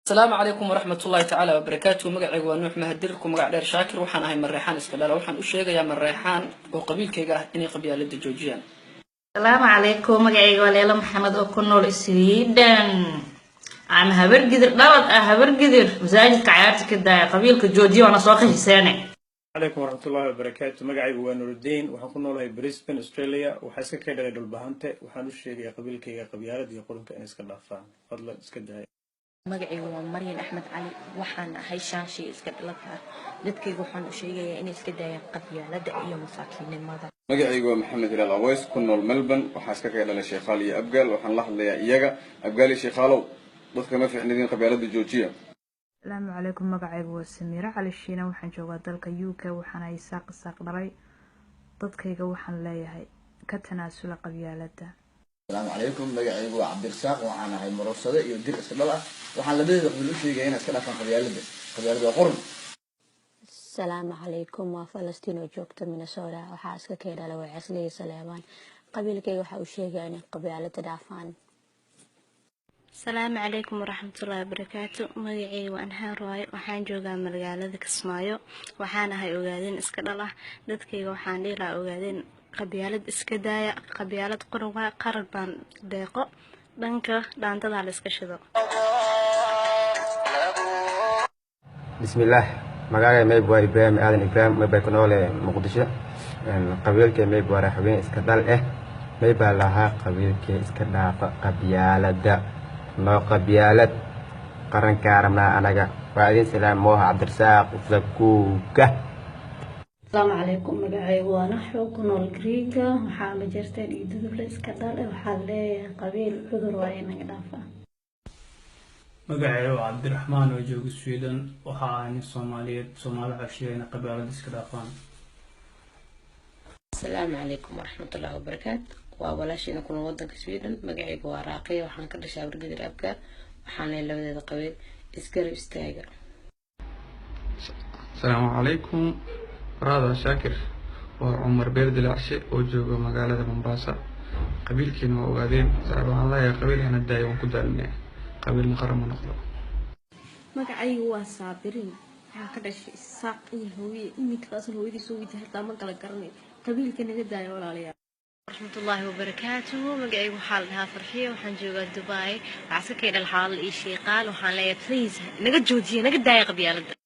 Asalaamu calaykum waraxmatullahi tacaala wabarakaatu. Magacaygu waa Nuux Mahadir, ku magac dheer Shaakir. Waxaan ahay Mareexaan iska dhala. Waxaan u sheegayaa Mareexaan oo qabiilkayga ah inay qabyaalada joojiyaan. Asalaamu calaykum. Magacayga waa Leelo Maxamed oo ku nool Sweden. Aan Habargidir dhalad ah. Habargidir masaajidka cayaarta ka daaya, qabiilka joojiya, waana soo qaxiseene. Calaykum waraxmatullahi wabarakaatu. Magacaygu waa Nuruddin, waxaan ku noolahay Brisbane, Australia. Waxaa iska kay dhalay Dhulbahante. Waxaan u sheegayaa qabiilkayga qabyaalada iyo qurunka inay iska dhaafaan. Fadlan iska daaya. Magacaygu waa Maryan Axmed Cali, waxaan ahay Shaanshi iska dhalad ah. Dadkayga waxaan u sheegayaa inay iska daayaan qabyaalada iyo masaakiinnimada. Magacaygu waa Maxamed Hilaal Aweys, ku nool Melbourne. Waxaa iska kay dhalay Sheekhaal iyo Abgaal. Waxaan la hadlayaa iyaga, Abgaal iyo Sheekhaalow, dadka ma fiicnidin, qabyaalada joojiya. Asalaamu calaykum. Magacaygu waa Samiiro Cali Shiina, waxaan joogaa dalka UK. Waxaan ahay Isaaq, Isaaq dhalay. Dadkayga waxaan leeyahay ka tanaasula qabyaalada. Asalaamu calaykum. Magacaygu waa Cabdirasaaq, waxaan ahay Murursade iyo Dir iska dhal ah. Waxaan labadeeda qabiil u sheegaya inay iska dhaafaan qabyaalada. Qabyaalada waa qurun. Asalaamu calaykum. Waa Falastiin oo joogta Minnesota. Waxaa iska kay dhala waa Cesley Saleebaan. Qabiilkayga waxaa u sheegaya inay qabyaalada dhaafaan. Asalaamu calaykum waraxmatullaahi wabarakaatu. Magacayga waa Anhaar waaye, waxaan joogaa magaalada Kismaayo. Waxaan ahay Ogaadeen iska dhal ah. Dadkayga waxaan dhihi lahaa, Ogaadeen, qabyaalad iska daaya. Qabyaalad qoran waay, qaran baan deeqo. Dhanka dhaantadaa la iska shido. Bismillaah. Magacay mayb waa Ibraahim Aadan Ibraahim, maybay ku noole Muqdisho. Qabiilkay mayb waa Raxweyn iska dhal eh. Maybaa lahaa qabiilkay iska dhaafa qabyaalada, noo qabyaalad, qarankaa rabnaa anaga. Waa idin salaam, Mooha Cabdirasaaq Zakuuka. Asalaamu calaykum. Magacaygu waa Naxo, ku nool Griiga. Waxaa ma jirteen iyo Duduble iska dhal. Waxaa leeyahay qabiil cudur waa inaga dhaafa. Magacayga waa Cabdiraxmaan oo jooga Sweden. Waxa ahay nin Soomaaliyeed. Soomaali waxaa sheegay inay qabyaalada iska dhaafaan. Asalaamu calaykum waraxmatullaahi wabarakaatu. Waa walaashiina ku nool wadanka Sweden. Magacaygu waa Raaqiya, waxaan ka dhashay Habargidir Abgaal. Waxaan leeyahay labadeeda qabiil isgarab istaaga. Asalaamu calaykum. Raada Shaakir, waa Cumar Beer Dilaacshe oo jooga magaalada Mombasa. Qabiilkiina waa Ogaadeen. Saaxiib, waxaan leeyahay qabiil hana daayo, waan ku daalinay. Qabiilna qaran ma noqdo. Magacaygu waa Saabiriin, waxaa ka dhashay Isaaq iyo Hooye. Iminkaasna hooyadii soo weydiy hataa ma kala garanayo. Qabiilka naga daaya, walaalayaal. Waraxmatullaahi wabarakaatuhu. Magacaygu waxaa la dhahaa Farxiyo, waxaan joogaa Dubai. Waxaa iska kay dhal Xaal iyo Shiiqaal. Waxaan leeyahay, please, naga joojiya, naga daaya qabyaalada.